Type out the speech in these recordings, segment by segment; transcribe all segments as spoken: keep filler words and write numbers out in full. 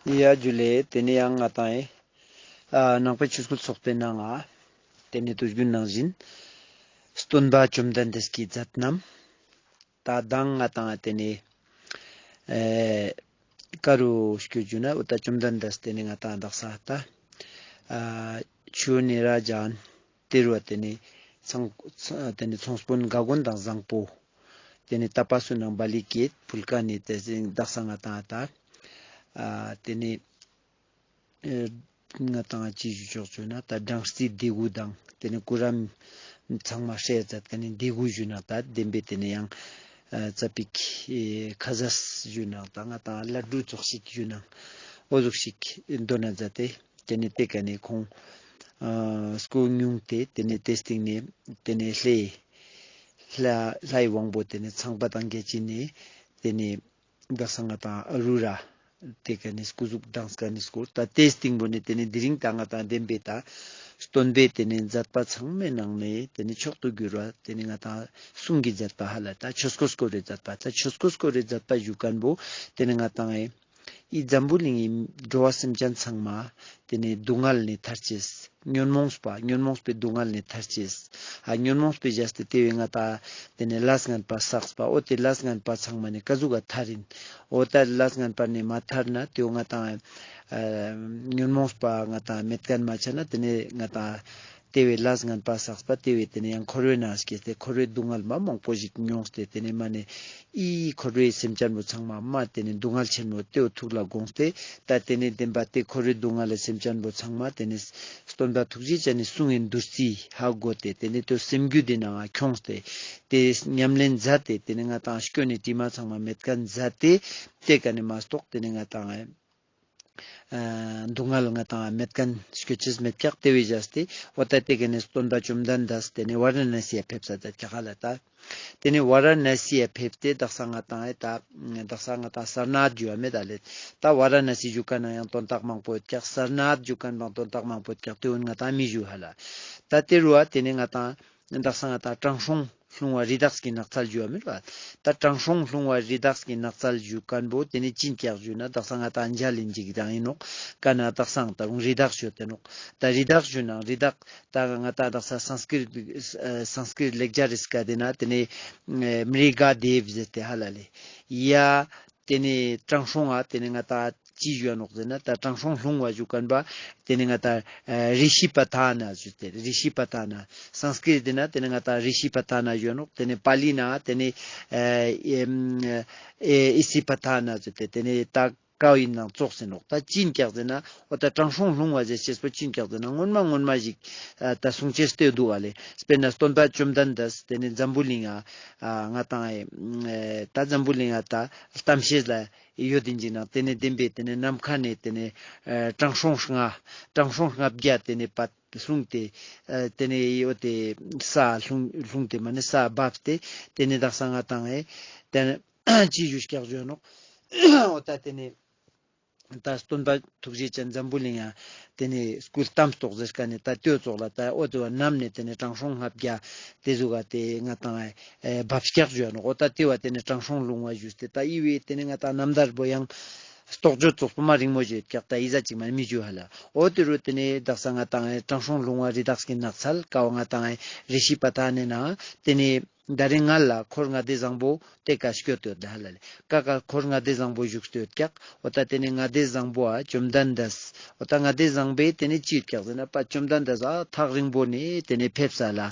ཡ་ཇུ་ལེ། ཏེ་ནེ་ཡང་ང་ཏང་ཨེ་ཨ་ནང་པའི་ཆོས་སྐུལ་ཚོགས་པའི་ནང་ང་ཏེ་ནེ་དུས་རྒྱུན་ནང་བཞིན་སྟོན་པ་བཅོམ་ལྡན་འདས་ཀྱི་མཛད་རྣམ། ད་མདང་ང་ཏང་ཏེ་ནེ་ཨེ་ཀ་རུ་སྐྱོད་རྒྱུ་ན་འོ་ད་བཅོམ་ལྡན་འདས་ཏེ་ནེ་ང་ཏང་དག་ས་ད་ཨ་ཆུ་ནེ་ར་ཇན་ཏེ་རུ་བ་ཏེ་ནེ་ཚང་ཚ་ཏེ་ནེ་ཚོང་དཔོན་ག་གོན་དང་བཟང་པོ། ཏེ་ནེ་ཏ་པ་སུ་ནང་བ་ལི་ཀེད་ཕུལ་ཀ་ནེ་ཏེ་ཟིང་དག་ས་ང་ཏང་ད་ཨ་ཏེ་ནེ་ཨེ་ང་ཏང་ཅི་ཞུ་ཆོག་ཅོ་ན་ད་སྦྲང་རྩི་ལྡེ་གུ་དང་ཏེ་ནེ་གུ་རམ་ཚང་མ་ཧྲེ་ཛད་ཀ་ནེ་ལྡེ་གུ་ཞུ་ན་ད་བདེན་པའི་ཏེ་ནེ་ཡང་ཨ་ཙ་པིག་ཨེ་ཁ་ཟས་ཞུ་ན་ད་ང་ཏང་ལ་ཌུ་ཙོགས་ཤིག་ཞུ་ན་འོ་ཟུག་ཤིག་འདོན་ན་མཛད་དེ། ཏེ་ནེ་ཏེ་ཀ་ནེ་ཁོང་ཨ་སྐུ་བསྙུང་སྟེ་ཏེ་ནེ་ཏེ་སྟིང་ནེ་ཏེ་ནེ་ལྷའི་ལྷ་ལྷའི་དབང་པོ་ཏེ་ནེ་ཚངས་པ་དང་བརྒྱ་བྱིན་ནེ་ཏེ་ནེ་དག་ས་ང་ཏང་ཨ་རུ་ར་ཏེ་ཀ་ནེ་སྐུ་གཟུགས་དང་ཀ་ནེ་སྐོར་ད་ཏེ་སྟིང་པོ་ནེ་ཏེ་ནེ་དེ་རིང་ད་ང་ཏང་བདེན་པའི་ད་སྟོན་པའི་ཏེ་ནེ་མཛད་པ་ཚང་མའི་ནང་ནེ་ཏེ་ནེ་མཆོག་ཏུ་གྱུར་བ་ཏེ་ནེ་ང་ཏང་གསུང་གི་མཛད་པ་ཧ་ལ་ད་ཆོས་འཁོར་སྐོར་རེ་མཛད་པ་ད་ཆོས་འཁོར་སྐོར་རེ་མཛད་པ་ཞུ་ཁན་བོ་ཏེ་ནེ་ང་ཏང་ཨེ་འི་འཛམ་བུ་གླིང་ངི་འགྲོ་བ་སེམས་ཅན་ཚང་མ་ཏེ་ནེ་སྡུག་བསྔལ་ནེ་ཐར་ཅེས། ཉོན་མོངས་པ་ཉོན་མོངས་པའི་སྡུག་བསྔལ་ནེ་ཐར་ཅེས། ཨ་ཉོན་མོངས་པའི་བཞག་སྟེ་ཏེ་བས་ང་ཏང་ཏེ་ནེ་ལས་ངན་པ་བསགས་པ་འོ་ཏེ་ལས་ངན་པ་ཚང་མ་ནེ་ཀ་ཟུག་ག་ཐར་ཡིན། འོ་ད་ལས་ངན་པ་ནེ་མ་ཐར་ན་ཏེ་བོ་ང་ཏང་ཨ་ཉོན་མོངས་པ་ང་ཏང་མེད་ཁན་མ་ཆ་ན་ཏེ་ནེ་ང་ཏང་ཏེ་བས་ལས་ངན་པ་བསགས་པ་ཏེ་བས་ཏེ་ནེ་ཡང་འཁོར་བའི་ནང་སྐྱེས་ཏེ་འཁོར་བའི་སྡུག་བསྔལ་མ་མང་པོ་ཞིག་མྱོང་སྟེ་ཏེ་ནེ་མ་ནེ་འི་འཁོར་བའི་སེམས་ཅན་པོ་ཚང་མ་མ་ཏེ་ནེ་སྡུག་བསྔལ་ཆེན་མོ་ཏེ་བོ་ཐུགས་ལ་དགོངས་ཏེ་ད་ཏེ་ནེ་བདེན་པ་ཏེ་འཁོར་བའི་སྡུག་བསྔལ་ལ་སེམས་ཅན་པོ་ཚང་མ་ཏེ་ནེ་སྟོན་པ་ཐུགས་རྗེ་ཅན་ནི་གསུང་གི་བདུད་རྩི་ཧ་གོ་སྟེ་ཏེ་ནེ་ཏེ་སེམས་རྒྱུད་དེ་ནང་ཁྱོངས་ཏེ་ཏེ་ཉམས་ལེན་མཛད་དེ་ཏེ་ནེ་ང་ཏང་སྐྱོན་ནི་དྲི་མ་ཚང་མ་མེད་ཁན་མཛད་དེ་ཏེ་ཀ་ནེ་མ་གཏོགས་ཏེ་ནེ་ང་ཏང་ཨ་སྡུག་བསྔལ་ང་ཏང་མེད་ཁན་སྐྱོད་ཅེས་མེད་ཀྱག་ཏེ་བས་བཞག་སྟེ་འོ་ད་ཏེ་ཀ་ནེ་སྟོན་པ་བཅོམ་ལྡན་འདས་ཏེ་ནེ་ཝཱ་ར་ཎ་སི་ཡ་ཕེབས་ས་ད་ཀྱག་ཧ་ལ་ད། ཏེ་ནེ་ཝཱ་ར་ཎ་སི་ཡ་ཕེབས་ཏེ་དག་ས་ང་ཏང་ཨེ་ད་དག་ས་ང་ཏང་སར་ནཱཐ་ཞུ་བ་མེད་ད་ལེ། ད་ཝཱ་ར་ཎ་སི་ཞུ་ཁན་ན་ཡང་དོན་དག་མང་པོ་ཡོད་ཀྱག་སར་ནཱཐ་ཞུ་ཁན་པའང་དོན་དག་མང་པོ་ཡོད་ཀྱག་ཏེ་བོ་ང་ཏང་མི་ཞུ་ཧ་ལ། ད་ཏེ་རུ་བ་ཏེ་ནེ་ང་ཏང་དག་ས་ང་ཏང་དྲང་སྲོང་ལྷུང་བ་རི་དྭགས་ཀྱི་ནགས་ཚལ་ཞུ་བ་མེད་པ། ད་དྲང་སྲོང་ལྷུང་བ་རི་དྭགས་ཀྱི་ནགས་ཚལ་ཞུ་ཁན་བོ་ཏེ་ནེ་ཅི་ཨིན་ཀྱག་ཞུ་ན་དག་ས་ང་ཏང་མཇལ་ལིན་ཅིག་དང་ཨིན་ནོག་ཀ་ན་དག་སང་ད་རུང་རི་དྭགས་ཞུ་ཏེ་ནོག་ད་རི་དྭགས་ཞུ་ན་རི་དྭགས་ད་ང་ཏང་དག་ས་སཾསྐྲྀཏ་ཨ་སཾསྐྲྀཏ་ལེགས་སྦྱར་རི་སྐད་དེ་ན་ཏེ་ནེ་ཨ་མྲི་ག་དེ་བ་ཟེར་ཏེ་ཧ་ལ་ལེ། ཡ། ཏེ་ནེ་དྲང་སྲོང་ང་ཏེ་ནེ་ང་ཏང་ཅི་ཞུ་ཡ་ནོག་ཟེར་ན་ད་དྲང་སྲོང་ལྷུང་བ་ཞུ་ཁན་པ་ཏེ་ནེ་ང་ཏང་ཨ་རི་ཤི་པ་ཐ་ན་ཞུ་སྟེ་རི་ཤི་པ་ཐ་ན་སཾསྐྲྀཏ་དེ་ན་ཏེ་ནེ་ང་ཏང་རི་ཤི་པ་ཐ་ན་ཞུ་ཡ་ནོག་ཏེ་ནེ་པཱ་ལི་ན་ཏེ་ནེ་ཨ་ཨེ་ཨེ་ཨི་སི་པ་ཐ་ན་ཞུ་སྟེ་ཏེ་ནེ་ད་ཀའོ་ཨིན་ནང་ཙོགས་ཟེར་ནོག་ད་ཅི་ཨིན་ཀྱག་ཟེར་ན་འོ་ད་དྲང་སྲོང་ལྷུང་བ་ཟེར་ཅེས་པོ་ཅི་ཨིན་ཀྱག་ཟེར་ན་སྔོན་མ་སྔོན་མ་ཞིག་ཨ་ད་གསུང་ཅེས་ཏེ་འདུག་པ་ལེ། དཔེར་ན་སྟོན་པ་བཅོམ་ལྡན་འདས་ཏེ་ནེ་འཛམ་བུ་གླིང་ང་ཨ་ང་ཏང་ཨེ་ད་འཛམ་བུ་གླིང་ང་ད་གཏམ་བཤད་ལ་ཡོད་དེ་ཨིན་ཅིག་ན་ཏེ་ནེ་བདེན་པའི་ཏེ་ནེ་ནམ་མཁའ་ནེ་ཏེ་ནེ་ཨ་དྲང་སྲོང་ལྔ་དྲང་སྲོང་ལྔ་བརྒྱ་ཏེ་ནེ་པ་ལྷུང་སྟེ་ཨ་ཏེ་ནེ་ཡོད་དེ་ས་ལྷུང་ལྷུང་སྟེ་མ་ནེ་ས་བབས་ཏེ་ཏེ་ནེ་དག་ས་ང་ཏང་ཨེ་ཏེ་ནེ་ཅི་ཞུ་ཀྱག་ཞུ་ནོག་འོ་ད་ཏེ་ནེ་ད་སྟོན་པ་ཐུགས་རྗེ་ཅན་འཛམ་བུ་གླིང་ང་ཏེ་ནེ་སྐུ་བལྟམས་ཏོག་ཟེར་ཀ་ནེ་ད་ཏེ་བོ་ཙོགས་ལ་ད་འོ་ཏེ་བོ་ནམ་ནེ་ཏེ་ནེ་དྲང་སྲོང་ལྔ་བརྒྱ་ཏེ་ཟུག་ག་ཏེ་ང་ཏང་ཨེ་བབས་ཀྱག་ཞུ་ནོག་འོ་ད་ཏེ་བོ་ཏེ་ནེ་དྲང་སྲོང་ལྷུང་བ་ཞུས་ཏེ་ད་འི་བོའི་ཏེ་ནེ་ང་ཏང་རྣམ་ཐར་བོ་ཡང་རྟོགས་བརྗོད་ཙོགས་པོ་མ་རིང་མོ་ཞིག་ཡོད་ཀྱག་ད་འི་ཟ་ཅིག་མ་མི་ཞུ་ཧ་ལ། འོ་ཏེ་རུ་ཏེ་ནེ་དག་ས་ང་ཏང་ཨེ་དྲང་སྲོང་ལྷུང་བ་རི་དྭགས་ཀྱི་ནགས་ཚལ་ཀ་བོ་ང་ཏང་ཨེ་རི་ཤི་པ་ཐ་ན་ནེ་ན་ཏེ་ནེ་ད་རིང་ང་ལ་འཁོར་ལྔ་སྡེ་བཟང་པོ་ཏེ་ཀ་སྐྱོད་དེ་ཡོད་ད་ཧ་ལ་ལེ། ཀ་ཀ་འཁོར་ལྔ་སྡེ་བཟང་པོ་བཞུགས་ཏེ་ཡོད་ཀྱག་འོ་ད་ཏེ་ནེ་ལྔ་སྡེ་བཟང་པོ་ཨ་བཅོམ་ལྡན་འདས། འོ་ད་ལྔ་སྡེ་བཟང་པོའི་ཏེ་ནེ་ཅི་ཡོད་ཀྱག་ཟེར་ན་པ་བཅོམ་ལྡན་འདས་ཨ་ཐག་རིང་པོ་ནེ་ཏེ་ནེ་ཕེབས་ས་ལ་ཨ་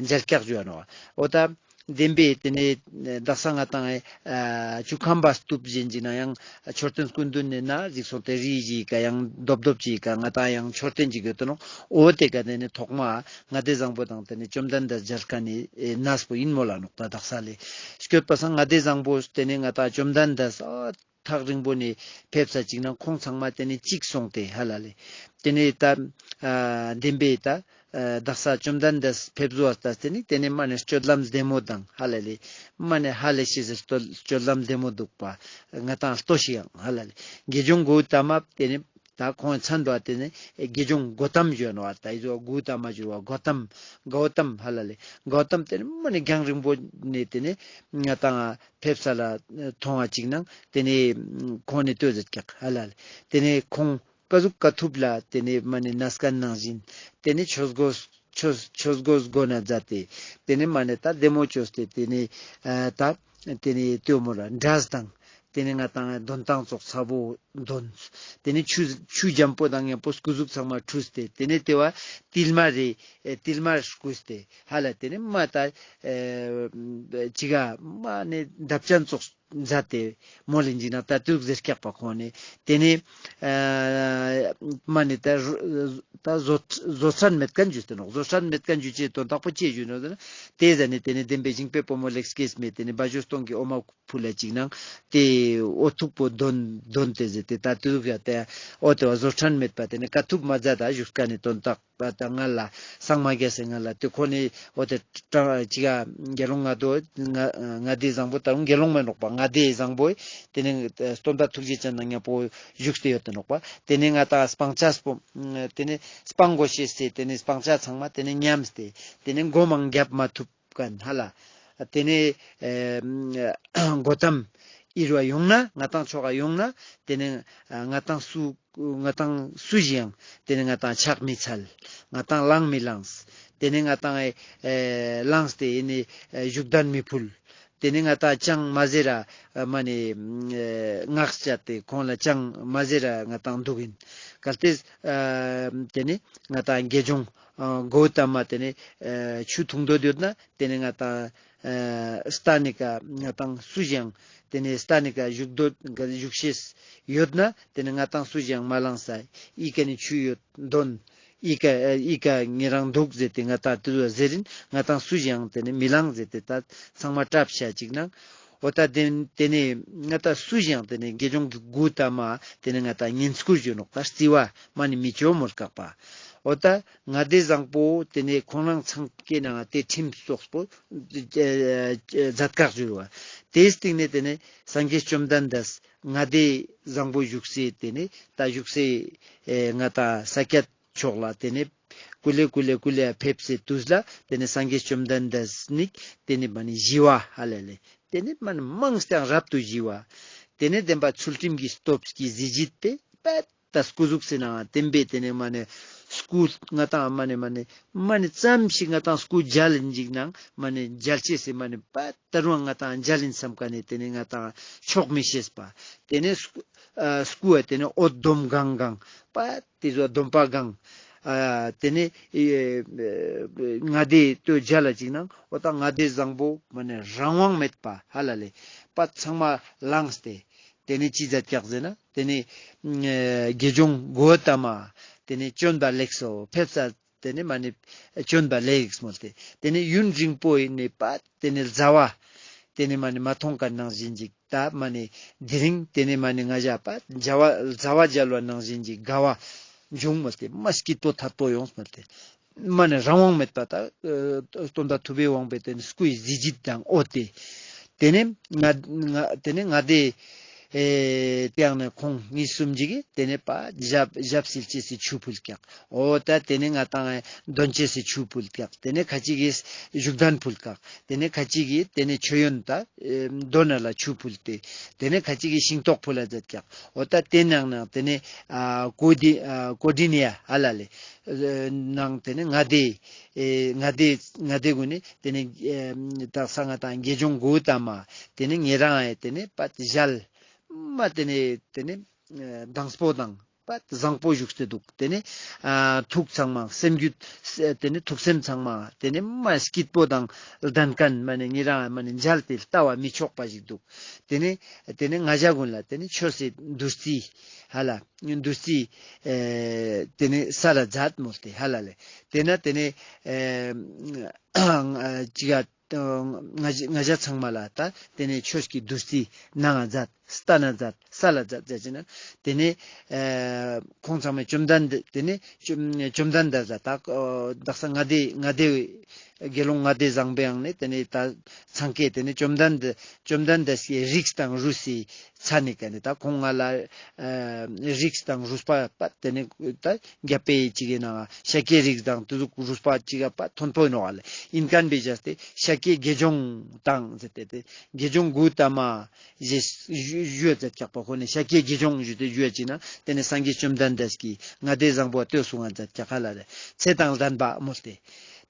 མཇལ་ཀྱག་ཞུ་ནོག་འོ་ད་བདེན་པའི་ཏེ་ནེ་དག་ས་ང་ཏང་ཨ་ཆུ་ཁམས་པ་སྟུབ་ཟེར་ཅིག་ན་ཡང་མཆོད་རྟེན་སྐུ་མདུན་ནེ་ན་གཟིགས་སོང་སྟེ་རི་ཞིག་ག་ཡང་རྡོབ་རྡོབ་ཅིག་ག་ང་ཏང་ཡང་མཆོད་རྟེན་ཅིག་ཡོད་དེ་ནོག་འོ་ཏེ་ཀ་ཏེ་ནེ་ཐོག་མ་ལྔ་སྡེ་བཟང་པོ་དང་ཏེ་ནེ་བཅོམ་ལྡན་འདས་མཇལ་ཁན་ནི་ཨེ་གནས་པོ་ཨིན་མོལ་ལ་ནོག་ད་དག་ས་ལེ། སྐྱོད་པ་སང་ལྔ་སྡེ་བཟང་པོ་ཏེ་ནེ་ང་ཏང་བཅོམ་ལྡན་འདས་ཨ་ཐག་རིང་པོ་ནེ་ཕེབས་ས་ཅིག་ན་ཁོང་ཚང་མ་ཏེ་ནེ་ཅིག་སོང་སྟེ་ཧ་ལ་ལེ། ཏེ་ནེ་ད་ཨ་བདེན་པའི་ད་ཨ་དག་ས་བཅོམ་ལྡན་འདས་ཕེབས་བཟོ་བ་ལྟ་སྟེ་ནི་ཏེ་ནེ་མ་ནེ་སྤྱོད་ལམ་བདེ་མོ་དང་ཧ་ལ་ལེ། མ་ནེ་ཧ་ལས་ཤེས་ཟེར་སྤྱོད་ལམ་བདེ་མོ་འདུག་པ་ང་ཏང་ལྟོས་ཤིག་ཡང་ཧ་ལ་ལེ། དགེ་སྦྱོང་གཽ་ཏ་མ་ཏེ་ནེ་ ད་ཁོང་མཚན་པོ་ཏེ་ནེ་དགེ་སྦྱོང་གོ་ཏམ་ཞུ་ནོག་པ། ད་ཨི་ཟོ་གུ་ཏ་མ་ཞུ་བ་གོ་ཏམ། གོ་ཏམ་ཧ་ལ་ལེ། གོ་ཏམ་ཏེ་ནེ་མ་ནེ་རྒྱང་རིང་པོ་ནེ་ཏེ་ནེ་ང་ཏང་ཕེབས་ས་ལ་ཐོང་བ་ཅིག་ནང་ཏེ་ནེ་ཁོང་ནེ་ལྟོས་ཟེར་ཀྱག་ཧ་ལ་ལེ། ཏེ་ནེ་ཁོང་ཀ་ཟུག་ཀ་ཐུབ་ལ་ཏེ་ནེ་མ་ནེ་ནས་ཁན་ནང་བཞིན་ཏེ་ནེ་ཆོས་གོས་ཆོས་ཆོས་གོས་གོན་ན་མཛད་དེ་ཏེ་ནེ་མ་ནེ་ད་བདེ་མོ་ཅོས་ཏེ་ཏེ་ནེ་ཨ་ད་ཏེ་ནེ་ལྟོས་མོ་ལ་འབྲས་དང་ཏེ་ནེ་ང་ཏང་དོན་ཏང་ཙོགས་ཚ་བོ་དོན། ཏེ་ནེ་ཆུ་ཆུ་འཇམ་པོ་དང་ཉམ་པོ་སྐུ་གཟུགས་ཚང་མ་འཁྲུས་ཏེ་ཏེ་ནེ་ཏེ་བ་ཏིལ་མར་རེ་ཨེ་ཏིལ་མར་བསྐུས་ཏེ་ཧ་ལ་ཏེ་ནེ་མ་ད་ཨེ་ཅི་ག་མ་ནེ་འདབ་ཅན་ཙོགས་མཛད་དེ་མོལ་ལིན་ཅིག་ན་ད་ཏུག་ཟེར་ཀྱག་པ་ཁོང་ནེ་ཏེ་ནེ་ཨ་མ་ནེ་ད་རུ་ད་བཟོ་བཟོ་ཚན་མེད་ཁན་ཞུས་ཏེ་ནོག། བཟོ་ཚན་མེད་ཁན་ཞུ་ཅེས་དོན་དག་པོ་ཅི་ཞུ་ནོག་ཟེར་ན་ཏེ་ཟ་ནེ་ཏེ་ནེ་བདེན་པའི་ཞིང་པའི་བུ་མོ་ལེགས་སྐྱེས་མེད་ཏེ་ནེ་བ་ཇོ་སྟོང་གི་འོ་མ་ཕུལ་ལ་ཅིག་ནང་ཏེ་འོ་ཐུག་པོ་དོན་དོན་ཏེ་ཟེར་ཏེ་ད་ཏུག་ཡ་ཏེ་འོ་ཏེ་བ་བཟོ་ཚན་མེད་པ་ཏེ་ནེ་ཀ་ཐུབ་མ་མཛད་ད་ཞུ་ཁན་ནི་དོན་དག་པ་ད་ང་ལ་སང་མ་རྒྱ་སེ་ང་ལ་ཏེ་ཁོ་ནེ་འོ་ཏེ་ཀྲང་ཅི་ག་དགེ་སློང་ང་དོ་ང་ང་དེ་བཟང་པོ་ད་རུང་དགེ་སློང་མེ་ནོག་པ། ང་དེ་བཟང་པོ་ཏེ་ནེ་སྟོན་པ་ཐུགས་རྗེ་ཅན་ན་ཉམ་པོ་བཞུགས་ཏེ་ཡོད་དེ་ནོག་པ། ཏེ་ནེ་ང་ཏང་སྤང་བྱ་སྤོ་ཏེ་ནེ་སྤང་དགོས་ཤེས་སེ་ཏེ་ནེ་སྤང་བྱ་ཚང་མ་ཏེ་ནེ་ཉམས་ཏེ་ཏེ་ནེ་མགོ་མང་རྒྱབ་མ་ཐུབ་ཁན་ཧ་ལ། ཏེ་ནེ་ཨེ་གོ་ཏམ་ཨི་རུ་བ་ཡོང་ན་ང་ཏང་ཕྱོགས་ཡོང་ན་ཏེ་ནེ་ང་ཏང་སུ་ང་ཏང་སུ་ཞིག་ཡང་ཏེ་ནེ་ང་ཏང་ཕྱག་མི་འཚལ། ང་ཏང་ལང་མི་ལངས། ཏེ་ནེ་ང་ཏང་ཨེ་ལངས་ཏེ་ཨེ་ནེ་ཨེ་བཞུགས་གདན་མི་ཕུལ། ཏེ་ནེ་ང་ཏང་ཅང་མ་ཟེར་ར་མ་ནེ་ཨེ་ངག་བཅད་དེ་ཁོང་ལ་ཅང་མ་ཟེར་ར་ང་ཏང་འདུག་ཨིན། གལ་ཏེ་ཨེ་ཏེ་ནེ་ང་ཏང་དགེ་སྦྱོང་ཨ་གོ་ཏ་མ་ཏེ་ནེ་ཨེ་ཆུ་འཐུང་འདོད་ཡོད་ན་ཏེ་ནེ་ང་ཏང་ཨ་སྟན་ནི་ཀ་ང་ཏང་སུ་ཞིག་ཡང་ཏེ་ནེ་སྟན་ནི་ཀ་བཞུགས་འདོད་བཞུགས་ཤེས་ཡོད་ན་ཏེ་ནེ་ང་ཏང་སུ་ཞིག་ཡང་མ་ལངས་ས་ཨི་ཀ་ནེ་ཆུ་ཡོད་དོན་ཨི་ཀ་ཨི་ཀ་ཉེ་རང་འདུག་ཟེར་ཏེ་ང་ཏང་ཏེ་ཟུག་ཟེར་ཨིན། ང་ཏང་སུ་ཞིག་ཡང་ཏེ་ནེ་མི་ལངས་ཟེར་ཏེ་ད་ཚང་མ་གྲབས་ཤ་ཅིག་ནང་འོ་ད་ཏེ་ཏེ་ནེ་ང་ཏང་སུ་ཞིག་ཡང་ཏེ་ནེ་དགེ་སྦྱོང་གི་གུ་ཏ་མ་ཏེ་ནེ་ང་ཏང་བསྙེན་བཀུར་ཞུ་ནོག་པ། རྩི་བ་མ་ནེ་མི་ཅོ་མོལ་ཀག་པ། འོ་ད་ང་དེ་བཟང་པོ་ཏེ་ནེ་ཁོང་རང་ཚང་ཀའི་ནང་ཏེ་ཁྲིམས་གསོག་པོ་མཛད་ཀག་ཞུ་བ། ཏེའི་སྟིང་ནེ་ཏེ་ནེ་སངས་རྒྱས་བཅོམ་ལྡན་འདས་ང་དེ་བཟང་པོ་བཞུགས་སེ་ཏེ་ནེ་ད་བཞུགས་སེ་ཨེ་ང་ཏང་ས་སྐྱ་ཕྱོགས་ལ་ཏེ་ནེ་ཀུ་ལེ་ཀུ་ལེ་ཀུ་ལེ་ཕེབས་སེ་དུས་ལ་ཏེ་ནེ་སངས་རྒྱས་བཅོམ་ལྡན་འདས་ནི་ཏེ་ནེ་མ་ནེ་ཞི་བ་ཧ་ལ་ལེ། ཏེ་ནེ་མ་ནེ་མང་སྟེ་རབ་ཏུ་ཞི་བ། ཏེ་ནེ་བདེན་པ་ཚུལ་ཁྲིམས་ཀྱི་སྟོབས་ཀྱི་གཟི་བརྗིད་དེ་པད་ད་སྐུ་གཟུགས་སེ་ནང་བསྟན་པའི་ཏེ་ནེ་མ་ནེ་སྐུ་ང་ཏང་མ་ནེ་མ་ནེ་མ་ནེ་ཙམ་ཞིག་ང་ཏང་སྐུ་མཇལ་ཨིན་ཅིག་ནང་མ་ནེ་མཇལ་ཅེས་སེ་མ་ནེ་པད་ད་རུང་ང་ཏང་མཇལ་ཨིན་བསམ་ཀ་ནེ་ཏེ་ནེ་ང་ཏང་ཆོག་མི་ཤེས་པ། ཏེ་ནེ་སྐུ་ཨ་སྐུ་ཨ་ཏེ་ནེ་འོད་འདོམ་གང་གང་པ་ཏེ་ཟོ་འདོམ་པ་གང་ཨ་ཏེ་ནེ་ཨེ་ང་དེ་ལྟོས་མཇལ་ལ་ཅིག་ནང་འོ་ད་ང་དེ་བཟང་པོ་མ་ནེ་རང་དབང་མེད་པ་ཧ་ལ་ལེ་པ་ཚང་མ་ལངས་ཏེ་ཏེ་ནེ་ཅི་མཛད་ཀྱག་ཟེར་ན་ཏེ་ནེ་ཨེ་དགེ་སྦྱོང་གོ་ཏ་མ་ཏེ་ནེ་བྱོན་པ་ལེགས་སོ་ཕེབས་ས་ཏེ་ནེ་མ་ནེ་བྱོན་པ་ལེགས་མོལ་ཏེ། ཏེ་ནེ་ཡུན་རིང་པོ་ཨིན་ནེ་པ་ཏེ་ནེ་ཟླ་བ་ཏེ་ནེ་མ་ནེ་མ་མཐོང་ཀ་ནང་བཞིན་ཅིག་ད་མ་ནེ་དེ་རིང་ཏེ་ནེ་མ་ནེ་ང་ཞ་པ་ཟླ་བ་ཟླ་བ་མཇལ་བ་ནང་བཞིན་ཅིག་དགའ་བ་བྱུང་མོལ་ཏེ་མ་སྐྱིད་པོ་ཐད་པོ་ཡོངས་མོལ་ཏེ། མ་ནེ་རང་དབང་མེད་པ་ད་ཨ་སྟོན་པ་ཐུབ་པའི་དབང་པོའི་ཏེ་ནེ་སྐུའི་གཟི་བརྗིད་དང་འོད་དེ། ཏེ་ནེ་ང་ང་ཏེ་ནེ་ང་དེ་ཨེ་ཏེ་ཡང་ནེ་ཁོང་གཉིས་གསུམ་ཅིག་གིས་ཏེ་ནེ་པ་ཞབས་ཞབས་བསིལ་ཅེས་སི་ཆུ་ཕུལ་ཀྱག། འོ་ད་ཏེ་ནེ་ང་ཏང་ཨེ་འདོན་ཅེས་སི་ཆུ་ཕུལ་ཀྱག། ཏེ་ནེ་ཁ་ཅིག་གིས་བཞུགས་གདན་ཕུལ་ཀྱག། ཏེ་ནེ་ཁ་ཅིག་གིས་ཏེ་ནེ་མཆོད་ཡོན་ད་ཨེ་འདོན་ན་ལ་ཆུ་ཕུལ་ཏེ། ཏེ་ནེ་ཁ་ཅིག་གིས་ཤིང་ཏོག་ཕུལ་ལ་མཛད་ཀྱག། འོ་ད་ཏེ་ནང་ནང་ཏེ་ནེ་ཨ་ཀོ་ཌི་ཨ་ཀོ་ཌི་ནི་ཡ་ཧ་ལ་ལེ་ཨེ་ནང་ཏེ་ནེ་ང་དེ་ཨེ་ང་དེ་ང་དེ་གུན་ནི་ཏེ་ནེ་ཨེ་དག་ས་ང་ཏང་དགེ་སྦྱོང་གོ་ཏ་མ་ཏེ་ནེ་ཉེ་རང་ཨེ་ཏེ་ནེ་པད་ཞལ་མ་ཏེ་ནེ་ཏེ་ནེ་ཨེ་མདངས་པོ་དང་པད་བཟང་པོ་བཞུགས་ཏེ་འདུག། ཏེ་ནེ་ཨ་ཐུགས་ཚང་མ་སེམས་རྒྱུད་ཏེ་ནེ་ཐུགས་སེམས་ཚང་མ་ཏེ་ནེ་མ་སྐྱིད་པོ་དང་ལྡན་ཁན་མ་ནེ་ཉེ་རང་མ་ནེ་མཇལ་ཏེ་ལྟ་བ་མི་ཆོག་པ་ཞིག་འདུག། ཏེ་ནེ་ཏེ་ནེ་ང་ཞ་གུན་ལ་ཏེ་ནེ་ཆོས་སི་བདུད་རྩི་ཧ་ལ་བདུད་རྩི་ཨེ་ཏེ་ནེ་ས་ལ་མཛད་མོལ་ཏེ་ཧ་ལ་ལེ། ཏེ་ན་ཏེ་ནེ་ཨེ་ཅི་ག་ང་ང་ཞ་ཚང་མ་ལ་ད་ཏེ་ནེ་ཆོས་ཀྱི་བདུད་རྩི་གནང་ང་མཛད། སྟན་ན་མཛད། སལ་ལ་མཛད་ཟེར་ཅེ་ན། ཏེ་ནེ་ཨ་ཁོང་ཚང་མའི་བཅོམ་ལྡན་འདས་ཏེ་ནེ་བཅོམ་བཅོམ་ལྡན་འདས་ཟེར་ད་ཨ་དག་ས་ལྔ་སྡེ་ལྔ་སྡེ་དགེ་སློང་ལྔ་སྡེ་བཟང་པོའི་ནང་ནེ་ཏེ་ནེ་ད་ཚང་ཀའི་ཏེ་ནེ་བཅོམ་ལྡན་འདས་བཅོམ་ལྡན་འདས་ཀྱི་རིགས་དང་རུས་སི་མཚན་ནི་ཀ་ནེ་ད་ཁོང་ང་ལ་ཨ་རིགས་དང་རུས་པ་པ་ཏེ་ནེ་ད་རྒྱལ་པོའི་ཅིག་གི་ནང་ཤཱཀྱའི་རིགས་དང་ཏེ་ཟུག་རུས་པ་ཅིག་ག་པ་མཐོན་པོ་ནོག་ལེ། ཨིན་ཁན་བོའི་ཅས་ཏེ་ཤཱཀྱའི་དགེ་སྦྱོང་དང་ཟེར་ཏེ་ཏེ་དགེ་སྦྱོང་གོའུ་ཏ་མ་ཞེས་ཞུ་ཞུ་ཡོད་ཟེར་ཀྱག་པ། ཁོ་ནི་ཤཱཀྱའི་དགེ་སྦྱོང་ཞུ་སྟེ་ཞུ་ཡོད་ཅིག་ན་ཏེ་ནེ་སངས་རྒྱས་བཅོམ་ལྡན་འདས་ཀྱི་ལྔ་སྡེ་བཟང་པོ་ལྟོས་གསུང་ང་མཛད་ཀྱག་ཧ་ལ་ལེ། ཚེ་དང་ལྡན་པ་མོལ་ཏེ།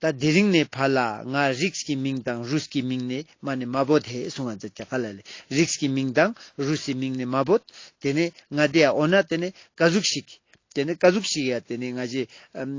ད་དེ་རིང་ནེ་ཕར་ལ་ང་རིགས་ཀྱི་མིང་དང་རུས་ཀྱི་མིང་ནེ་མ་ནེ་མ་བོད་ཧེ་གསུང་ང་མཛད་ཀྱག་ཧ་ལ་ལེ། རིགས་ཀྱི་མིང་དང་རུས་ཀྱི་མིང་ནེ་མ་བོད། ཏེ་ནེ་ང་དེ་ཡ་འོ་ན་ཏེ་ནེ་ཀ་ཟུག་ཞིག་ཏེ་ནེ་ཀ་ཟུག་ཞིག་ཡ་ཏེ་ནེ་ང་ཞེ་ཨམ་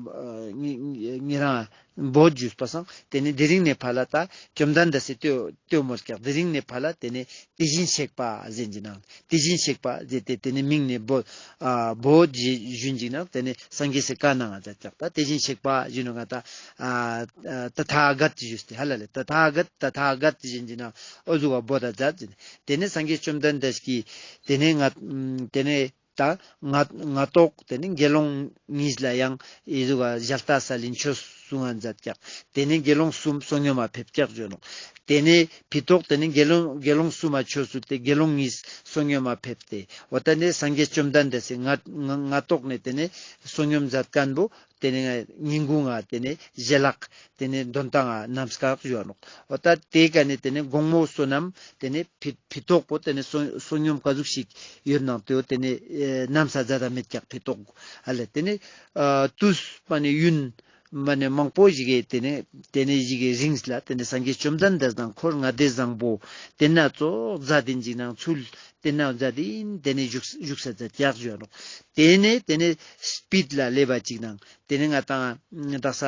ཨ་ཉེ་ཉེ་རང་བོད་ཞུས་པ་སང་ཏེ་ནེ་དེ་རིང་ནེ་ཕར་ལ་ད་བཅོམ་ལྡན་འདས་སི་ལྟོས་ལྟོས་མོལ་ཀྱག། དེ་རིང་ནེ་ཕར་ལ་ཏེ་ནེ་དེ་བཞིན་གཤེགས་པ་ཟེར་ཅིག་ན་དེ་བཞིན་གཤེགས་པ་ཟེར་ཏེ་ཏེ་ནེ་མིང་ནེ་བོད་ཨ་བོད་ཞུ་ཞུ་ཅིག་ན་ཏེ་ནེ་སངས་རྒྱས་སི་བཀའ་གནང་ང་མཛད་ཀྱག། ད་དེ་བཞིན་གཤེགས་པ་ཞུ་ནོག་ང་ད་ཨ་ཨ་ཏ་ཐཱ་ག་ཏ་ཞུས་ཏེ་ཧ་ལ་ལེ། ཏ་ཐཱ་ག་ཏ་ཏ་ཐཱ་ག་ཏ་ཞུ་ཅིག་ན་འོ་ཟུག་ག་བོད་ད་མཛད་ཟེར། ཏེ་ནེ་སངས་རྒྱས་བཅོམ་ལྡན་འདས་ཀྱིས་ཏེ་ནེ་ང་ཏེ་ནེ་ད་ང་ང་ཏོག་ཏེ་ནེ་དགེ་སློང་གཉིས་ལ་ཡང་ཨི་ཟུག་ག་ཞལ་ཏ་སལ་ལིན་ཆོས་གསུང་ང་མཛད་ཀྱག། ཏེ་ནེ་དགེ་སློང་གསུམ་བསོད་སྙོམས་མ་ཕེབས་ཀྱག་ཞུ་ནོག། ཏེ་ནེ་ཕི་ཏོག་ཏེ་ནེ་དགེ་སློང་དགེ་སློང་གསུམ་མ་ཆོས་གསུངས་ཏེ་དགེ་སློང་གཉིས་བསོད་སྙོམས་མ་ཕེབས་ཏེ་འོ་ད་ནེ་སངས་རྒྱས་བཅོམ་ལྡན་འདས་སི་ང་ང་ང་ཏོག་ནེ་ཏེ་ནེ་བསོད་སྙོམས་མཛད་ཁན་བོ་ཏེ་ནེ་ང་ཉིན་གུང་ང་ཏེ་ནེ་ཞལ་ལག་ཏེ་ནེ་དོན་ཏང་ང་ནམ་སྐག་ཞུ་ནོག། འོ་ད་ཏེ་ཀ་ནེ་ཏེ་ནེ་དགོང་མོ་བསོད་ནམས་ཏེ་ནེ་ཕི་ཕི་ཏོག་པོ་ཏེ་ནེ་བསོད་བསོད་སྙོམས་ཀ་ཟུག་ཞིག་ཡོད་ནང་ཏེ་བོ་ཏེ་ནེ་ཨེ་ནམ་ས་མཛད་ད་མེད་ཀྱག་ཕི་ཏོག་ཨ་ལེ། ཏེ་ནེ་ཨ་ཏུས་མ་ནེ་ཡུན་མ་ནེ་མང་པོ་ཞིག་གི་ཏེ་ནེ་ཏེ་ནེ་ཞིག་གི་རིང་ལ་ཏེ་ནེ་སངས་རྒྱས་བཅོམ་ལྡན་འདས་དང་འཁོར་ལྔ་སྡེ་བཟང་པོ་ཏེ་ན་ཙོགས་མཛད་དེ་ཅིག་ནང་ཚུལ་ཏེ་ན་མཛད་དེ་ཏེ་ནེ་བཞུགས་བཞུགས་ས་མཛད་ཀྱག་ཞུ་ནོག། ཏེ་ནེ་ཏེ་ནེ་སྤིད་ལ་ལེབ་བ་ཅིག་ནང་ཏེ་ནེ་ང་ཏང་དག་ས་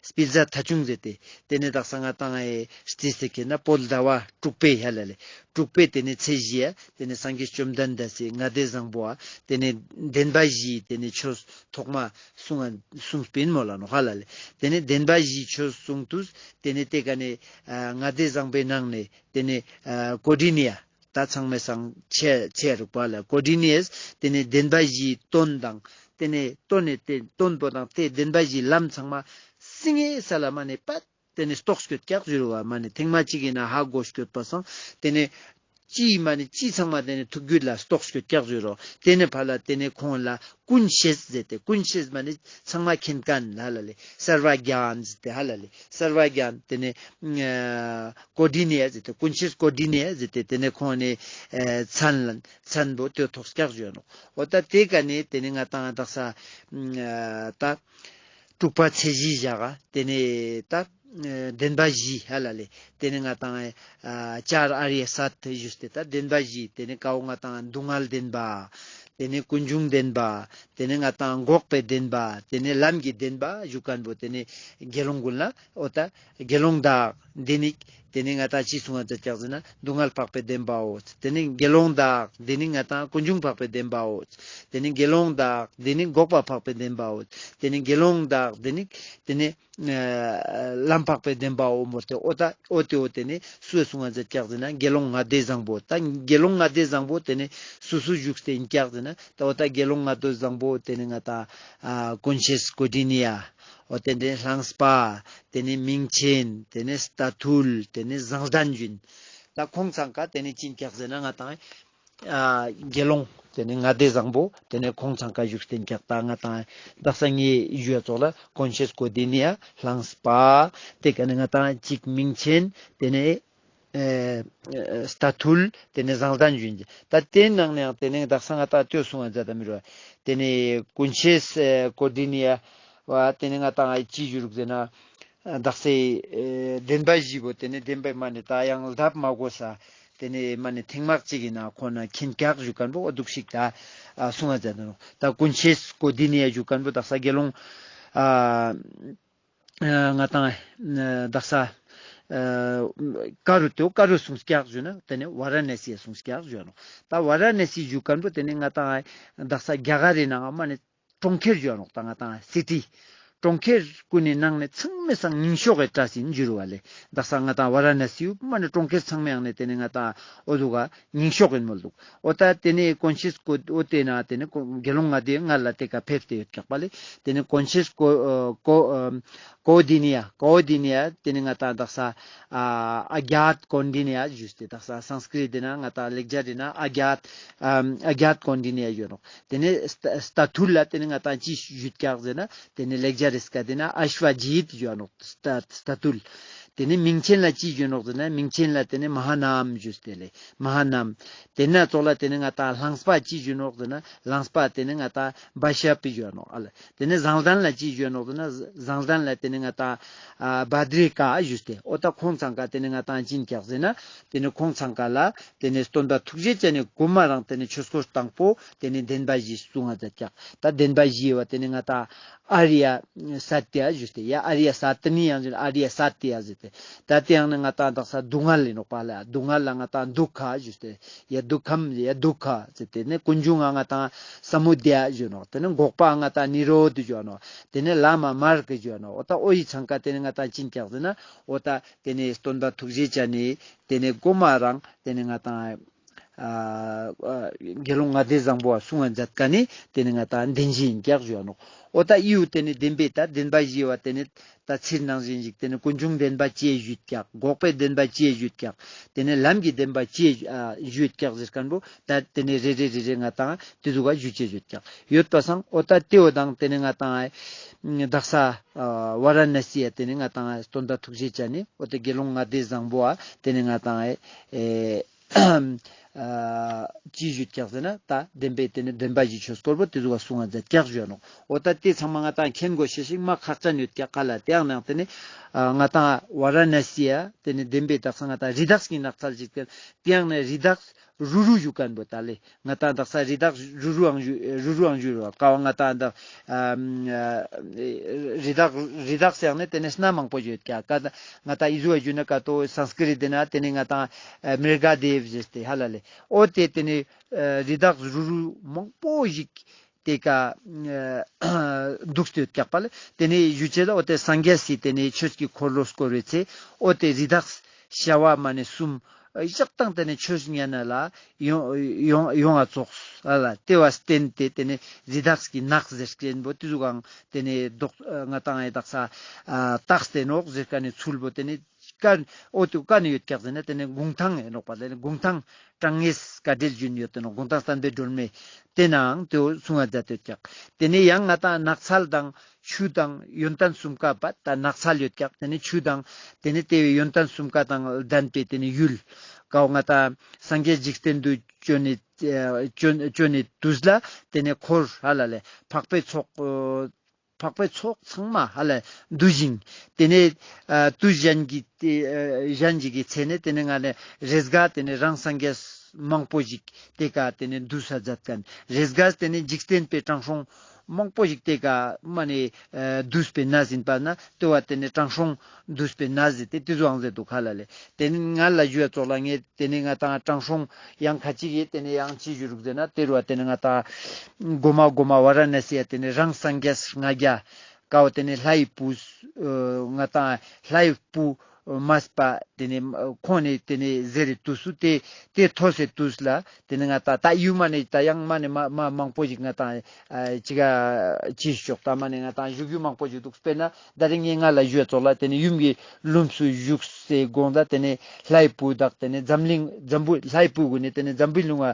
སྤིད་ཟ་ཐ་ཆུང་ཟེར་ཏེ་ཏེ་ནེ་དག་ས་ང་ཏང་ཨེ་རྩིས་ཏེ་ཁེ་ན་བོད་ཟླ་བ་དྲུག་པའི་ཧ་ལ་ལེ་དྲུག་པའི་ཏེ་ནེ་ཚེས་བཞི་ཡ་ཏེ་ནེ་སངས་རྒྱས་བཅོམ་ལྡན་འདས་སི་ལྔ་སྡེ་བཟང་པོ་བ་ཏེ་ནེ་བདེན་པ་བཞིའི་ཏེ་ནེ་ཆོས་ཐོག་མ་གསུང་ང་གསུངས་པིན་མོལ་ལ་ནོག་ཧ་ལ་ལེ། ཏེ་ནེ་བདེན་པ་བཞིའི་ཆོས་གསུང་དུས་ཏེ་ནེ་ཏེ་ཀ་ནེ་ཨ་ལྔ་སྡེ་བཟང་པོའི་ནང་ནེ་ཏེ་ནེ་ཨ་ཀོ་ཌི་ནི་ཡ་ད་ཚང་མའི་སང་ཆེ་ཆེ་རུག་པ་ལ་ཀོ་ཌི་ནི་ཡས་ཏེ་ནེ་བདེན་པ་བཞིའི་དོན་དང་ཏེ་ནེ་དོན་ནི་ཏེ་དོན་པོ་དང་ཏེ་བདེན་པ་བཞིའི་ལམ་ཚང་མ་སིང་ངེ་ས་ལ་མ་ནེ་པད་ཏེ་ནེ་རྟོགས་སྐྱོད་ཀྱག་ཞུ་རུ་བ་མ་ནེ་ཐེངས་མ་གཅིག་གི་ནང་ཧ་གོ་སྐྱོད་པ་སང་ཏེ་ནེ་ཅི་མ་ནེ་ཅི་ཚང་མ་ཏེ་ནེ་ཐུགས་རྒྱུད་ལ་རྟོགས་སྐྱོད་ཀྱག་ཞུ་རུ་ཏེ་ནེ་ཕར་ལ་ཏེ་ནེ་ཁོང་ལ་ཀུན་ཤེས་ཟེར་ཏེ་ཀུན་ཤེས་མ་ནེ་ཚང་མ་མཁྱེན་ཁན་ཧ་ལ་ལེ་སརྦ་གྱཱན་ཟེར་ཏེ་ཧ་ལ་ལེ་སརྦ་གྱཱན་ཏེ་ནེ་ཨ་ཀོ་ཌི་ནི་ཡ་ཟེར་ཏེ་ཀུན་ཤེས་ཀོ་ཌི་ནི་ཡ་ཟེར་ཏེ་ཏེ་ནེ་ཁོང་ནེ་ཨ་མཚན་ལ་མཚན་བོ་ཏེ་ཐོགས་ཀྱག་ཞུ་ནོག། འོ་ད་ཏེ་ཀ་ནེ་ཏེ་ནེ་ང་ཏང་དག་ས་ཨ་ད་དྲུག་པ་ཚེས་བཞི་ཞག་ག་ཏེ་ནེ་ད་ཨ་བདེན་པ་བཞི་ཧ་ལ་ལེ་ཏེ་ནེ་ང་ཏང་ཨ་ཅར་ཨརྱ་སཏ་ཞུས་ཏེ་ད་བདེན་པ་བཞི་ཏེ་ནེ་ཀ་བོ་ང་ཏང་སྡུག་བསྔལ་བདེན་པ་ཏེ་ནེ་ཀུན་འབྱུང་བདེན་པ་ཏེ་ནེ་ང་ཏང་འགོག་པའི་བདེན་པ་ཏེ་ནེ་ལམ་གྱི་བདེན་པ་ཞུ་ཁན་བོ་ཏེ་ནེ་དགེ་སློང་ཀུན་ལ་འོ་ད་དགེ་སློང་དག་འདི་ནི་ཏེ་ནེ་ང་ཏང་ཅི་གསུང་ང་མཛད་ཀྱག་ཟེར་ན་སྡུག་བསྔལ་འཕགས་པའི་བདེན་པའོ། ཏེ་ནེ་དགེ་སློང་དག་འདི་ནི་ང་ཏང་ཀུན་འབྱུང་འཕགས་པའི་བདེན་པའོ། ཏེ་ནེ་དགེ་སློང་དག་འདི་ནི་འགོག་པ་འཕགས་པའི་བདེན་པའོ། ཏེ་ནེ་དགེ་སློང་དག་འདི་ནི་ཏེ་ནེ་ཨ་ལམ་འཕགས་པའི་བདེན་པའོ་མོལ་ཏེ་འོ་ད་འོ་ཏེ་འོ་ཏེ་ནེ་སུའི་གསུང་ང་མཛད་ཀྱག་ཟེར་ན་དགེ་སློང་ལྔ་སྡེ་བཟང་པོ། ད་དགེ་སློང་ལྔ་སྡེ་བཟང་པོ་ཏེ་ནེ་སུ་སུ་བཞུགས་ཏེ་ཨིན་ཀྱག་ཟེར་ན་ད་འོ་ད་དགེ་སློང་ལྔ་སྡེ་བཟང་པོ་ཏེ་ནེ་ང་ཏང་ཨ་ཀུན་ཤེས་ཀོ་ཌི་ནི་ཡ། འོ་ཏེ་ནེ་ལྷངས་པ། ཏེ་ནེ་མིང་ཆེན། ཏེ་ནེ་རྟ་ཐུལ། ཏེ་ནེ་བཟང་ལྡན་ཡུན། ད་ཁོང་ཚང་ཀ་ཏེ་ནེ་ཅི་ཨིན་ཀྱག་ཟེར་ན་ང་ཏང་ཨ་དགེ་སློང་ཏེ་ནེ་ལྔ་སྡེ་བཟང་པོ་ཏེ་ནེ་ཁོང་ཚང་ཀ་བཞུགས་ཏེ་ཨིན་ཀྱག། ད་ང་ཏང་དག་ས་ངའི་ཞུ་བ་ཙོགས་ལ་ཀུན་ཤེས་ཀོ་ཌི་ནི་ཡ་ལྷངས་པ་ཏེ་ཀ་ནེ་ང་ཏང་ཅིག་མིང་ཆེན་ཏེ་ནེ་ཨེ་ཨེ་རྟ་ཐུལ་ཏེ་ནེ་བཟང་ལྡན་ཡུན། ད་ཏེ་ནང་ནེ་ཡང་ཏེ་ནེ་དག་ས་ང་ཏང་ལྟོས་གསུང་ང་མཛད་ད་མི་རུ་ཏེ་ནེ་ཀུན་ཤེས་ཨེ་ཀོ་ཌི་ནི་ཡ་བ་ཏེ་ནེ་ང་ཏང་ཨེ་ཅི་ཞུ་རུག་ཟེར་ན་དག་ས་ཨེ་བདེན་པ་བཞི་བོ་ཏེ་ནེ་བདེན་པའི་མ་ནེ་ད་ཡང་ལྡབ་མ་གོ་ས་ཏེ་ནེ་མ་ནེ་ཐེངས་མ་གཅིག་གི་ནང་ཁོ་ན་མཁྱེན་ཀྱག་ཞུ་ཁན་བོ་འོ་འདུག་ཤིག་ད་ཨ་གསུང་ང་མཛད་ད་ནོག། ད་ཀུན་ཤེས་ཀོ་ཌི་ནི་ཡ་ཞུ་ཁན་བོ་དག་ས་དགེ་སློང་ཨ་ཨ་ང་ཏང་ཨ་དག་ས་ཨ་ཀ་རུ་ཏེ་ཀ་རུ་གསུངས་ཀྱག་ཞུ་ན་ཏེ་ནེ་ཝ་ར་ཎ་སི་ཡ་གསུངས་ཀྱག་ཞུ་ནོག། ད་ཝ་ར་ཎ་སི་ཞུ་ཁན་བོ་ཏེ་ནེ་ང་ཏང་ཨ་དག་ས་རྒྱ་གར་རི་ནང་ང་མ་ནེ་གྲོང་ཁྱེར་ཞུ་ནོག། ད་ང་ཏང་ཨ་སི་ཊི་ གྲོང་ཁྱེར་ཀུན་ནི་ནང་ནེ་ཚང་མའི་སང་རྙིང་ཤོས་སི་གྲས་ཨིན་འགྱུར་བ་ལེ། དག་ས་ང་ཏང་ཝ་ར་ཎ་སི་ཡུ་མ་ནེ་གྲོང་ཁྱེར་ཚང་མའི་ནང་ནེ་ཏེ་ནེ་ང་ཏང་འོ་ཟུག་ག་རྙིང་ཤོས་ཨིན་མོལ་དུག། འོ་ད་ཏེ་ནེ་ཀོན་ཤེས་ཀོ་འོ་ཏེ་ན་ཏེ་ནེ་ཀོ་དགེ་སློང་ལྔ་སྡེ་ང་ལ་ཏེ་ཀ་ཕེབས་ཏེ་ཡོད་ཀྱག་པ་ལེ། ཏེ་ནེ་ཀོན་ཤེས་ཀོ་ཨ་ཀོ་ཨ་ཀོ་དི་ནི་ཡ་ཀོ་དི་ནི་ཡ་ཏེ་ནེ་ང་ཏང་དག་ས་ཨ་ཨ་གྱཱཏ་ཀོན་ཌི་ནི་ཡ་ཞུས་ཏེ་དག་ས་སཾ་སྐྲྀཏ་ཏེ་ན་ང་ཏང་ལེགས་སྦྱར་ཏེ་ན་ཨ་གྱཱཏ་ཨ་ཨ་གྱཱཏ་ཀོན་ཌི་ནི་ཡ་ཡོད་ནོག། ཏེ་ནེ་སྟ་སྟ་ཐུལ་ལ་ཏེ་ནེ་ང་ཏང་ཅི་ཞུས་ཀྱག་ཟེར་ན་ཏེ་ནེ་ལེགས་སྦྱར་རི་སྐད་ཏེ་ན་ཨ་ཤྭ་ཇིཏ་ཞུ་ནོག། སྟ་སྟ་ཐུལ། ཏེ་ནེ་མིང་ཆེན་ལ་ཅི་ཞུ་ནོག་ཟེར་ན་མིང་ཆེན་ལ་ཏེ་ནེ་མ་ཧཱ་ནཱམ་ཞུས་ཏེ་ལེ། མ་ཧཱ་ནཱམ། ཏེ་ན་ཙོགས་ལ་ཏེ་ནེ་ང་ཏང་གླང་སྤ་ཅི་ཞུ་ནོག་ཟེར་ན་གླང་སྤ་ཏེ་ནེ་ང་ཏང་བ་ཤ་པི་ཞུ་ནོག་ཨ་ལེ། ཏེ་ནེ་བཟང་ལྡན་ལ་ཅི་ཞུ་ནོག་ཟེར་ན་བཟང་ལྡན་ལ་ཏེ་ནེ་ང་ཏང་ཨ་བྷ་དྲི་ཀ་ཞུས་ཏེ་འོ་ད་ཁོང་ཚང་ཀ་ཏེ་ནེ་ང་ཏང་ཅི་ཨིན་ཀྱག་ཟེར་ན་ཏེ་ནེ་ཁོང་ཚང་ཀ་ལ་ཏེ་ནེ་སྟོན་པ་ཐུགས་རྗེ་ཅན་ནི་གོ་མ་རང་ཏེ་ནེ་ཆོས་འཁོར་དང་པོ་ཏེ་ནེ་བདེན་པ་བཞི་གསུང་ང་མཛད་ཀྱག། ད་བདེན་པ་བཞི་བོ་ཏེ་ནེ་ང་ཏང་ཨ་རི་ཡ་ས་ཏི་ཡ་ཞུས་ཏེ་ཡ་ཨ་རི་ཡ་ས་ཏི་ནི་ཡང་ཨ་རི་ཡ་ས་ཏི་ཡ་ཟེར་ཏེ་ད་ཏེ་ཡང་ནི་ང་ཏང་དག་ས་སྡུག་བསྔལ་ཨིན་ནོག་པ་ལེ། སྡུག་བསྔལ་ལ་ང་ཏང་དུ་ཁ་ཞུས་ཏེ་ཡ་དུ་ཁམ་ཡ་དུ་ཁ་ཟེར་ཏེ་ནེ་ཀུན་འབྱུང་ང་ང་ཏང་ས་མུ་དྱ་ཞུ་ནོག། ཏེ་ནེ་འགོག་པ་ང་ཏང་ནི་རོ་དྷ་ཞུ་ནོག། ཏེ་ནེ་ལམ་མར་ག་ཞུ་ནོག། འོ་ད་འོ་ཡི་ཚང་ཀ་ཏེ་ནེ་ང་ཏང་ཅི་ཨིན་ཀྱག་ཟེར་ན་འོ་ད་ཏེ་ནེ་སྟོན་པ་ཐུགས་རྗེ་ཅན་ནི་ཏེ་ནེ་གོ་མ་རང་ཏེ་ནེ་ང་ཏང་ཨ་ཨ་དགེ་སློང་ལྔ་སྡེ་བཟང་པོ་བ་གསུང་ང་མཛད་ཀ་ནི་ཏེ་ནེ་ང་ཏང་བདེན་བཞི་ཨིན་ཀྱག་ཞུ་ནོག། འོ་ད་ཡུ་ཏེ་ནེ་བདེན་པའི་ད་བདེན་པ་བཞི་བ་ཏེ་ནེ་ད་ཚིར་ནང་བཞིན་ཞིག་ཏེ་ནེ་ཀུན་འབྱུང་བདེན་པ་ཅི་ཞུས་ཀྱག། འགོག་པའི་བདེན་པ་ཅི་ཞུས་ཀྱག། ཏེ་ནེ་ལམ་གྱི་བདེན་པ་ཅི་ཨ་ཞུས་ཀྱག་ཟེར་ཁན་བོ་ད་ཏེ་ནེ་རེ་རེ་རེ་རེ་ང་ཏང་ཏེ་ཟུག་ག་ཞུ་ཅེས་ཞུས་ཀྱག་ཡོད་པ་སང་འོ་ད་ཏེ་བོ་དང་ཏེ་ནེ་ང་ཏང་ཨ་དག་ས་ཨ་ཝ་ར་ཎ་སི་ཡ་ཏེ་ནེ་ང་ཏང་སྟོན་པ་ཐུགས་རྗེ་ཅན་ནི་འོ་ད་དགེ་སློང་ལྔ་སྡེ་བཟང་པོ་བ་ཏེ་ནེ་ང་ཏང་ཨེ་ཨ་ཅི་ཞུས་ཀྱག་ཟེར་ན་ད་བདེན་པའི་ཏེ་ནེ་བདེན་པ་བཞི་ཆོས་འཁོར་བོ་ཏེ་ཟུག་ག་གསུང་ང་མཛད་ཀྱག་ཞུ་ནོག། འོ་ད་ཏེ་ཚང་མ་ང་ཏང་མཁྱེན་དགོས་ཤེས་ཤིག་མ་ཁག་ཅན་ཡོད་ཀྱག་ག་ལེ། ཏེ་ཡང་ནང་ཏེ་ནེ་ཨ་ང་ཏང་ཝ་ར་ཎ་སི་ཡ་ཏེ་ནེ་བདེན་པའི་དག་ས་ང་ཏང་རི་དྭགས་ཀྱི་ནགས་ཚལ་ཞིག་ཏེ་ཡང་ནི་རི་དྭགས་རུ་རུ་ཞུ་ཁན་བོ་ད་ལེ། ང་ཏང་དག་ས་རི་དྭགས་རུ་རུའང་ཞུ་རུ་རུའང་ཞུ་རུ་བ་ཀ་བ་ང་ཏང་ད་ཨ་རི་དྭགས་རི་དྭགས་ཟེར་ནེ་ཏེ་ནེ་སྣ་མང་པོ་ཡོད་ཀྱག་ཀ་ད་ང་ཏང་ཨི་ཟུ་བ་ཞུ་ན་ཀ་ཏོ་སཾ་སྐྲྀཏ་ཏེ་ན་ཏེ་ནེ་ང་ཏང་ཨ་མྲི་ག་དེབ་ཟེར་ཏེ་ཧ་ལ་ལེ། འོ་ཏེ་ཏེ་ནེ་ཨ་རི་དྭགས་རུ་རུ་མང་པོ་ཞིག་ཏེ་ཀ་ཨ་དུག་སྟེ་ཡོད་ཀྱག་པ་ལེ། ཏེ་ནེ་ཞུ་ཅེས་ལ་འོ་ཏེ་སངས་རྒྱས་སི་ཏེ་ནེ་ཆོས་ཀྱི་འཁོར་ལོ་བསྐོར་བའི་ཚེ་འོ་ཏེ་རི་དྭགས་བྱ་བ་མ་ནེ་གསུམ་ཨ་ཞག་དང་ཏེ་ནེ་ཆོས་ཉན་ན་ལ་ཡོང་ཡོང་ཡོང་ང་ཙོགས་ཨ་ལ་ཏེ་བ་བརྟེན་ཏེ་ཏེ་ནེ་རི་དྭགས་ཀྱི་ནགས་ཟེར་ཁན་བོ་ཏེ་ཟུག་གང་ཏེ་ནེ་ང་ཏང་ཨེ་དག་ས་ཨ་བཏགས་ཏེ་ནོག་ཟེར་ཁན་ནི་ཚུལ་བོ་ཏེ་ནེ་ཀ་འོ་ཏེ་ཀ་ནེ་ཡོད་ཀྱག་ཟེར་ན་ཏེ་ནེ་གུང་ཐང་ཨིན་ནོག་པ་ལེ། གུང་ཐང་དྲང་ངེས་བཀའ་འགྲེལ་ཞུ་ནི་ཡོད་དེ་ནོག། གུང་ཐང་བསྟན་པའི་སྒྲོན་མེ་ཏེ་ནའང་ཏེ་བོ་གསུང་ང་མཛད་དེ་ཡོད་ཀྱག། ཏེ་ནེ་ཡང་ང་ཏང་ནགས་ཚལ་དང་ཆུ་དང་ཡོན་ཏན་གསུམ་ཀ་པ་ད་ནགས་ཚལ་ཡོད་ཀྱག། ཏེ་ནེ་ཆུ་དང་ཏེ་ནེ་ཏེ་བོའི་ཡོན་ཏན་གསུམ་ཀ་དང་ལྡན་པའི་ཏེ་ནེ་ཡུལ་ཀ་བོ་ང་ཏང་སངས་རྒྱས་འཇིག་རྟེན་དུ་བྱོན་ནི་ཨ་བྱོན་བྱོན་ནི་དུས་ལ་ཏེ་ནེ་འཁོར་ཧ་ལ་ལེ་འཕགས་པའི་ཚོགས་ཨ་འཕགས་པའི་ཚོགས་ཚང་མ་ཧ་ལ་འདུ་ཞིང་། ཏེ་ནེ་ཨ་དུས་གཞན་གྱི་ཏེ་ཨ་གཞན་ཞིག་གི་ཚེ་ནེ་ཏེ་ནེ་ང་ནི་རེས་འགའ་ཏེ་ནེ་རང་སངས་རྒྱས་མང་པོ་ཞིག་ཏེ་ཀ་ཏེ་ནེ་འདུས་ས་མཛད་ཁན། རེས་འགའ་ཏེ་ནེ་འཇིག་རྟེན་པའི་དྲང་སྲོང་མང་པོ་ཞིག་ཏེ་ཀ་མ་ནེ་ཨ་འདུས་པའི་གནས་ཨིན་པ་ན་ཏེ་བ་ཏེ་ནེ་དྲང་སྲོང་འདུས་པའི་གནས་ཟེར་ཏེ་ཏེ་ཟུག་ཨང་ཟེར་དུག་ཧ་ལ་ལེ། ཏེ་ནེ་ང་ལ་ཞུ་བ་ཙོགས་ལ་ངས་ཏེ་ནེ་ང་ཏང་དྲང་སྲོང་ཡང་ཁ་ཅིག་གིས་ཏེ་ནེ་ཡང་ཅི་ཞུ་རུག་ཟེར་ན་ཏེ་རུ་བ་ཏེ་ནེ་ང་ཏང་གོ་མ་གོ་མ་ཝ་ར་ཎ་སི་ཡ་ཏེ་ནེ་རང་སངས་རྒྱས་ལྔ་བརྒྱ་ཀ་བོ་ཏེ་ནེ་ལྷའི་བུ་ཨ་ང་ཏང་ལྷའི་བུ་མས་པ་ཏེ་ནེ་ཁོང་ནེ་ཏེ་ནེ་ཟེར་རེ་དུས་སུ་ཏེ་ཏེ་ཐོས་སེ་དུས་ལ་ཏེ་ནེ་ང་ཏང་ད་ཡུ་མ་ནེ་ད་ཡང་མ་ནེ་མ་མ་མང་པོ་ཞིག་ང་ཏང་ཨ་ཅི་ག་ཅི་ཞོག་ད་མ་ནེ་ང་ཏང་བཞུགས་ཡུལ་མང་པོ་ཞིག་དུག། དཔེར་ན་ད་རིང་ངས་ང་ལ་ཞུ་བ་ཙོགས་ལ་ཏེ་ནེ་ཡུམ་གྱི་ལྷུམས་སུ་བཞུགས་སེ་དགོངས་ད་ཏེ་ནེ་ལྷའི་བུ་དག་ཏེ་ནེ་འཛམ་གླིང་འཛམ་བུ་ལྷའི་བུ་གུན་ནེ་ཏེ་ནེ་འཛམ་བུའི་གླིང་བ་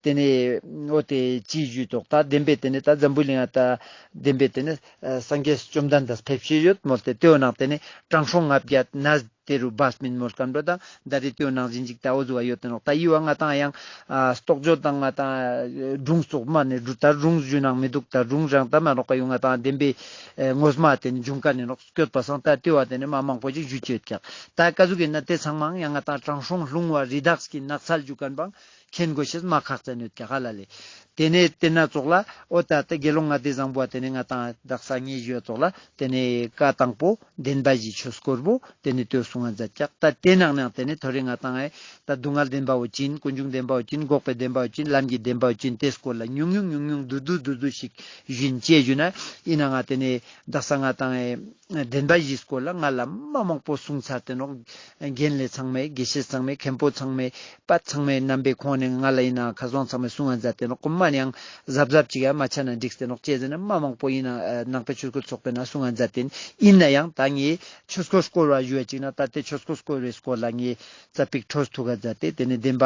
ཏེ་ནེ་འོ་ཏེ་ཅི་ཞུ་ཏོག་ད་བདེན་པའི་ཏེ་ནེ་ད་འཛམ་བུའི་གླིང་ང་ད་བདེན་པའི་ཏེ་ནེ་ཨ་སངས་རྒྱས་བཅོམ་ལྡན་འདས་ཕེབས་ཤེས་ཡོད་མོལ་ཏེ་ཏེའོ་ནང་ཏེ་ནེ་དྲང་སྲོང་ལྔ་བརྒྱ་ན་ཏེ་རུ་བས་མིན་མོལ་ཁན་བོ་དང་ད་རེ་ཏེའོ་ནང་བཞིན་ཅིག་ད་འོ་ཟུག་བ་ཡོད་དེ་ནོག། ད་ཡི་བ་ང་ཏང་ཡང་ཨ་རྟོགས་བརྗོད་དང་ང་ཏང་སྒྲུང་ཙོགས་མ་ནེ་སྒྲུང་ད་སྒྲུང་ཞུ་ནང་མི་དུག། ད་སྒྲུང་རང་ད་མ་ནོག་ཀ་ཡོང་ང་ཏང་བདེན་པའི་ཨེ་ངོ་མ་ཏེ་ནེ་འབྱུང་ཁན་ནི་ནོག་སྐྱོད་པ་སང་ད་ཏེ་བ་ཏེ་ནེ་མ་མང་པོ་ཅིག་ཞུ་ཅེས་ཡོད་ཀྱག། ད་ཀ་ཟུག་ཨིན་ན་ཏེ་ཚང་མའང་ཡང་ང་ཏང་དྲང་སྲོང་ལྷུང་བ་རི་དྭགས་ཀྱི་ནགས་ཚལ་ཞུ་ཁན་བའང་མཁྱེན་དགོས་ཤེས་མ་ཁག་ཅན་ཡོད་ཀྱག་ཧ་ལ་ལེ། ཏེ་ནེ་ཏེ་ན་ཙོགས་ལ་འོ་ད་ཏེ་དགེ་སློང་ལྔ་སྡེ་བཟང་པོ་ཏེ་ནེ་ང་ཏང་དག་ས་ངེ་ཞུ་ཙོགས་ལ་ཏེ་ནེ་བཀའ་དང་པོ་བདེན་པ་བཞིའི་ཆོས་སྐོར་བོ་ཏེ་ནེ་ཏེ་གསུང་ང་མཛད་ཀྱག། ད་ཏེ་ནང་ནང་ཏེ་ནེ་ཐོ་རེ་ང་ཏང་ཨེ་ད་སྡུག་བསྔལ་བདེན་པའོ་ཅི་ཨིན། ཀུན་འབྱུང་བདེན་པའོ་ཅི་ཨིན། འགོག་པའི་བདེན་པའོ་ཅི་ཨིན། ལམ་གྱི་བདེན་པའོ་ཅི་ཨིན། ཏེ་སྐོར་ལ་ཉུང་ཉུང་ཉུང་ཉུང་བསྡུས་བསྡུས་བསྡུས་བསྡུས་ཤིག་ཞུ་ཨིན་ཅེས་ཞུ་ན་ཨིན་ན་ང་ཏེ་ནེ་དག་ས་ང་ཏང་ཨེ་བདེན་པ་བཞིའི་སྐོར་ལ་ང་ལ་མ་མང་པོ་གསུངས་ཚར་ཏེ་ནོག། རྒན་ལེ་ཚང་མས་དགེ་བཤེས་ཚང་མས་མཁན་པོ་ཚང་མས་པ་ཚང་མས་རྣམ་པའི་ཁོང་ནེ་ང་ལ་ཨིན་ན་ཁ་སང་ཚང་མས་གསུང་ང་མཛད་དེ་ནོག། ཀུན་མ་ནེ་ཡང་གཟབ་གཟབ་ཅིག་ཡང་མ་ཆ་ན་འགྲིག་སྟེ་ནོག། ཅི་ཟེར་ན་མ་མང་པོ་ཨིན་ན་ཨ་ནང་པའི་ཆོས་སྐུལ་ཚོགས་པའི་ནང་གསུང་ང་མཛད་དེ་ཨིན་ན་ཡང་ད་ངས་ཆོས་སྐོར་སྐོར་བ་ཞུ་བ་ཅིག་ན་ད་ཏེ་ཆོས་སྐོར་སྐོར་བའི་སྐོར་ལ་ངས་ཙ་པིག་འཕྲོས་ཐུག་ག་མཛད་དེ་ཏེ་ནེ་བདེན་པ་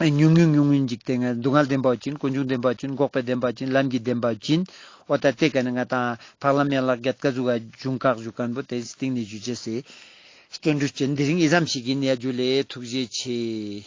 ཉུང་ཉུང་ཉུང་ཉུང་ཅིག་ཏེ་ང་སྡུག་བསྔལ་བདེན་པའོ་ཅི་ཨིན། ཀུན་འབྱུང་བདེན་པའོ་ཅི་ཨིན། འགོག་པའི་བདེན་པའོ་ཅི་ཨིན། ལམ་གྱི་བདེན་པའོ་ཅི་ཨིན། འོ་ད་ཏེ་ཀ་ནེ་ང་ཏང་འཕགས་ལམ་ཡན་ལག་བརྒྱད་ཀ་ཟུག་ག་འབྱུང་ཁག་ཞུ་ཁན་བོ་ཏེ་སྟིང་ནེ་ཞུ་ཅེས་སི་བརྩོན་འགྲུས་ཅན། དེ་རིང་འི་ཙམ་ཞིག་ཨིན། ཡ་ཇུ་ལེ། ཐུགས་རྗེ་ཆེ།